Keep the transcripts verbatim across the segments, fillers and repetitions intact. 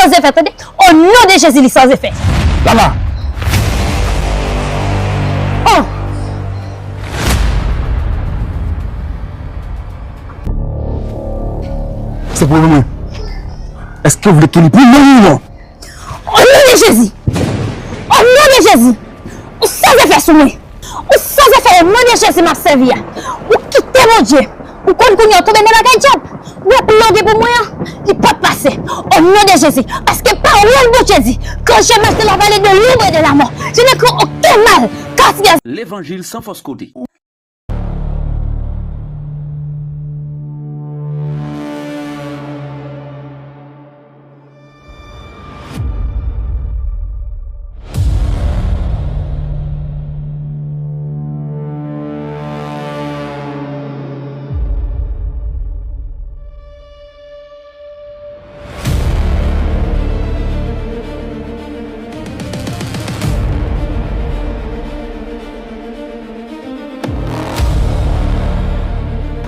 Sans effet, tande. O non de Jezi, li sans effet. Lala! Oh! Se pou mwen. Èske w vle ke li pou mwen ou non? O non de Jezi! O non de Jezi! Ou sans effet sou mwen! Ou sans effet, o non de Jezi m ap sèvi a! Ou kite Bondye! Ou konn kounye a w tonbe nan bagay dyab! Ou wè plan w gen pou mwen an, li p ap pase! O non de Jezi! Paske pawòl Bondye di, quand je marche dans la vallée de l'ombre et de la mort, je ne crains aucun mal, car tu es Levanjil san fòs kote.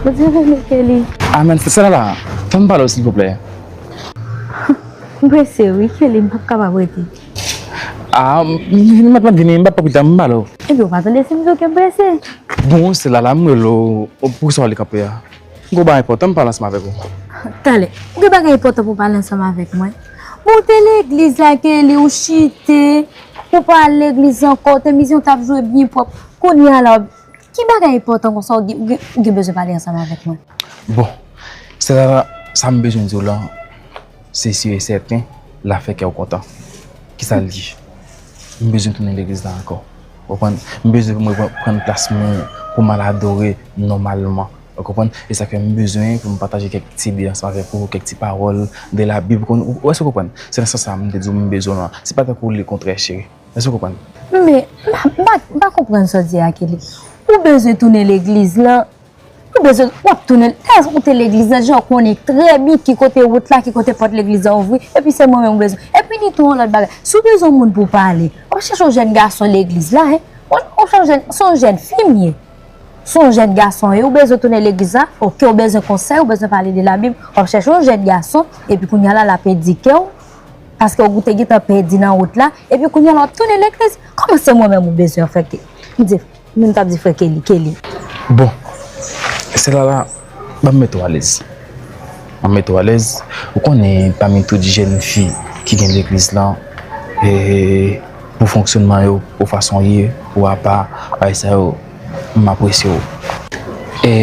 Bondye beni Kelly. Amen. Sè Lala, tann pale w silvouplè. M prese wi, Kelly, m p ap kapab rete. Ah, m, m, m, m vini, m p ap pran tan, m pale w. Ebyen, ou pa tande si m di w ke m prese? Bon, sè Lala, m rele w, poukisa w ale kanpe a? M gen yon bagay enpòtan m pale ansanm avèk ou. Talè, ou gen bagay enpòtan pou w pale ansanm avèk mwen? Bon, ou te legliz la, Kelly, ou chite, ou pa al legliz ankò, te mizyon t ap jwe byen pwòp. Kounye a la, ki bagay enpòtan konsa ou gen, ou gen, ou gen bezwen pale ansanm avèk mwen? Bon, sè Lala, sa m bezwen di w la, se si e sèten, l ap fè kè w kontan. Kisa l di? M bezwen tounen legliz la ankò. Ou konprann? M bezwen pou mwen pran, pran plas mwen pou m al adore nòmalman. Ou konprann? E sa fè m bezwen pou m pataje kèk ti ide ansanm avèk ou, kèk ti pawòl de Labib. Ou konn, ou, ou, èske w konprann? Se nan sans sa a m te di w m bezwen w lan. Se pa tankou lekontrè, cheri. Èske w konprann? Men, m pa, m pa, m pa konprann sa w di a, Kelly. Ou bezwen tounen legliz lan, ou bezwen, w ap tounen, èske ou te legliz lan, jan w konnen trè byen ki kote wout la, ki kote pòt legliz lan ouvri, epi se mwen menm ou bezwen. Epi ni tou yon lòt bagay. Si w bezwen yon moun pou w pale, w ap chèche yon jèn gason legliz la, en. Yon, yon jèn, se yon jèn fi m ye. Se yon jèn gason, e ou bezwen tounen legliz la, oke, ou bezwen konsèy, ou bezwen pale de Labib, w ap chèche yon jèn gason, epi kounye a la, l ap edike w, paske ou te gentan pèdi nan wout la, epi kounye a la, w ap tounen legliz. Kòman se mwen menm ou bezwen, frè Ke-, m di, moun t ap di frè Kelly, Kelly. Bon, sè Lala, ban m mete w alèz. Ban m mete w alèz. Ou konnen, pami tout jèn fi ki gen legliz lan, e, pou fonksyònman yo, pou fason w ye, ou apa, bagay sa yo, m apresye w. E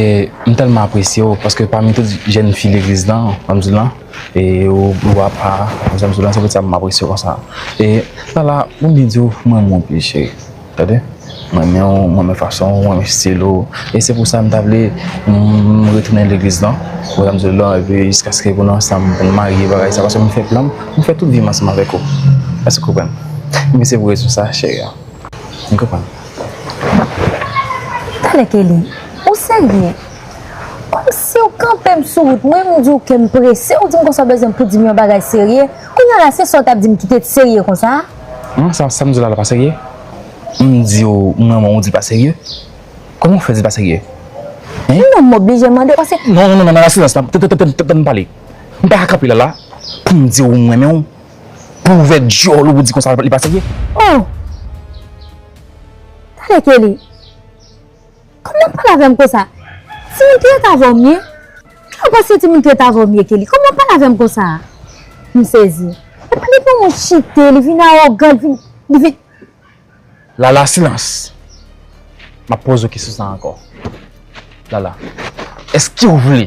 m tèlman apresye w, paske pami tout jèn fi legliz lan, m ap di w lan, e ou, ou apa, m ap di w lan, se pou sa m apresye w konsa. E Lala, pou m byen di w, mwen renmen w anpil, cheri. Tande? Mwen renmen w, mwen renmen fason w, mwen renmen stil ou. E se pou sa m ta vle, m, m retounen legliz lan, pou m di w lan, epi jiskaske pou nan sa m pou n marye, bagay sa, paske m fè plan, m fè tout vi m ansanm avèk ou. Èske w konprann? Men se pou rezon sa, cheri. M konprann. Talè Kelly, ou serye? Kòmsi w kanpe m sou wout mwen, m di w ke m prese, ou di m konsa w bezwen pou di m yon bagay serye. Kounye a la, se sa w t ap di m ki te serye konsa? Hum, sa, sa m di w la, la pa serye? M di w, m renmen w, ou di l pa serye? Kòman w fè di l pa serye? Hein? Non, m oblije mande w, paske... Non, non, non, non, nan silans la, tann, tann, tann, tann, tann m pale. M pa ka kanpe la, la, pou m di w m renmen w, pou w ouvè dyòl ou, pou w di konsa li pa serye. Oh! Talè Kelly, kòman w pale avè m konsa? Timoun ki rete avè w m ye? Ou panse timoun ki rete avè w m ye, Kelly? Kòman w pale avè m konsa? M sezi. E pa depi yon moun chite, li vin awogan, li vin, li vin... Lala, silans! M ap poze w kesyon sa a ankò. Lala, èske w vle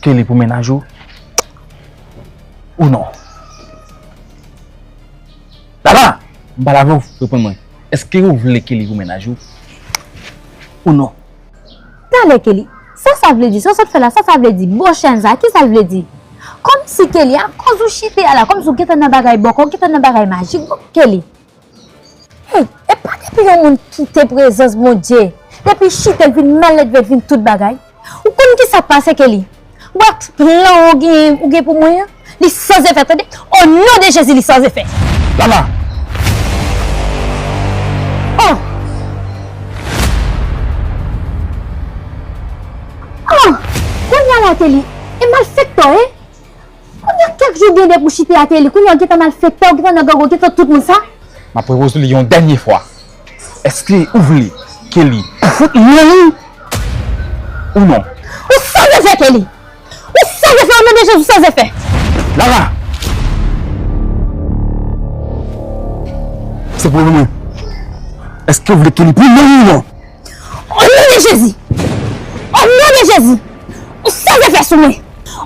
Kelly pou mennaj ou? Ou non? Lala! M pale avè w, reponn mwen. Èske w vle Kelly pou mennaj ou? Ou non? Talè Kelly, sa sa vle di? Sa w sot fè la, sa sa vle di? Bòchèn sa, ki sa l vle di? Kòmsi Kelly, akoz ou chite a la, kòmsi w gentan nan bagay bòkò, w gentan nan bagay majik, Kelly. Hey, e pa depi yon moun kite prezans Bondye, depi chite l vin malelve, l vin tout bagay. Ou konn ki sa k pase, Kelly? Ou wè plan ou gen, ou gen pou mwen an? Li sans effet, tande? O non de Jezi, li sans effet. Lala! Oh! Oh! Kounye a la, Kelly, e malfektè w ye? Kounye a kèk jou gen de pou chite atè li, kounye a w gentan malfektè, w gentan nan gang, w gentan tout moun sa. M ap repoze li yon dènye fwa. Èske ou vle Kelly fout mwen ou non? Ou san zefè, Kelly! Ou san zefè, o non de Jezi, ou san zefè! Lara! Se pou mwen. Èske ou vle Kelly pou mwen ou non? O non de Jezi! O non de Jezi! Ou san zefè sou mwen!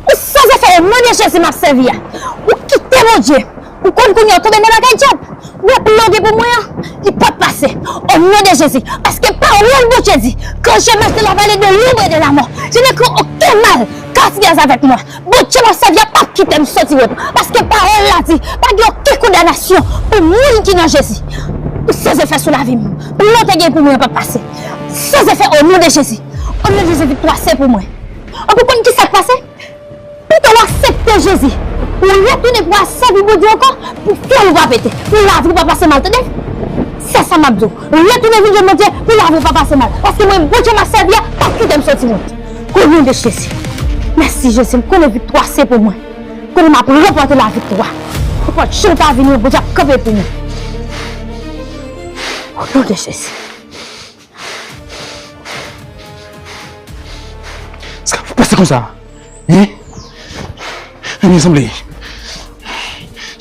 Ou san zefè, o non de Jezi m ap sèvi a! Ou kite Bondye! Ou konn kounye a w tonbe nan bagay dyab! Wè plan w gen pou mwen an, li p ap pase! O non de Jezi! Paske pawòl Bondye di, quand je marche dans la vallée de l'ombre et de la mort, je ne crains aucun mal, car tu es avec moi. Bondye m ap sèvi a p ap kite m soti wont, paske pawòl la di, pa gen okenn kondanasyon pou moun ki nan Jezi. Ou san zefè sou lavi m. Plan w te gen pou mwen an p ap pase. San zefè, o non de Jezi. O non de Jezi, viktwa se pou mwen. Ou konn ki sa k pase? Pito w aksepte Jezi, ou retounen pou w al sèvi Bondye ankò, pou fyèl ou pa pete, pou lavi w pa pase mal, tande? Se sa m ap di w. Retounen vin jwenn Bondye, pou lavi w pa pase mal. Paske mwen, Bondye m ap sèvi a, p ap kite m soti wont. O non de Jezi. Mèsi Jezi, m konnen viktwa se pou mwen. M konnen m ap ranpòte laviktwa. Nenpòt jan l ka vini an, Bondye ap kanpe pou mwen. O non de Jezi. Sa k ap pase konsa? Hein? Ebyen, sanble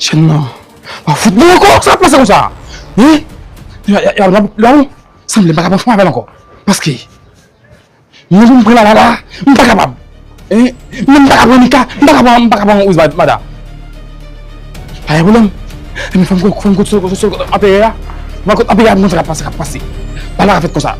chèn nan pa fout bon ankò. Sa k ap pase konsa? Hein? Ya, ya, ya, la, la, sanble m pa ka pran fanm avè l ankò. Paske moun pou m pran la, la, la, m pa kapab. Hein? Men m pa ka pran Mika, m pa ka pran, m pa ka pran Wiz Mad-, Mada. Pa gen pwoblèm. Ebyen, fò m, fò m kout sou, sou, sou anperè a. Fò m kout anperè a pou m konn sa k ap pase, k ap pase. Bagay la fèt konsa.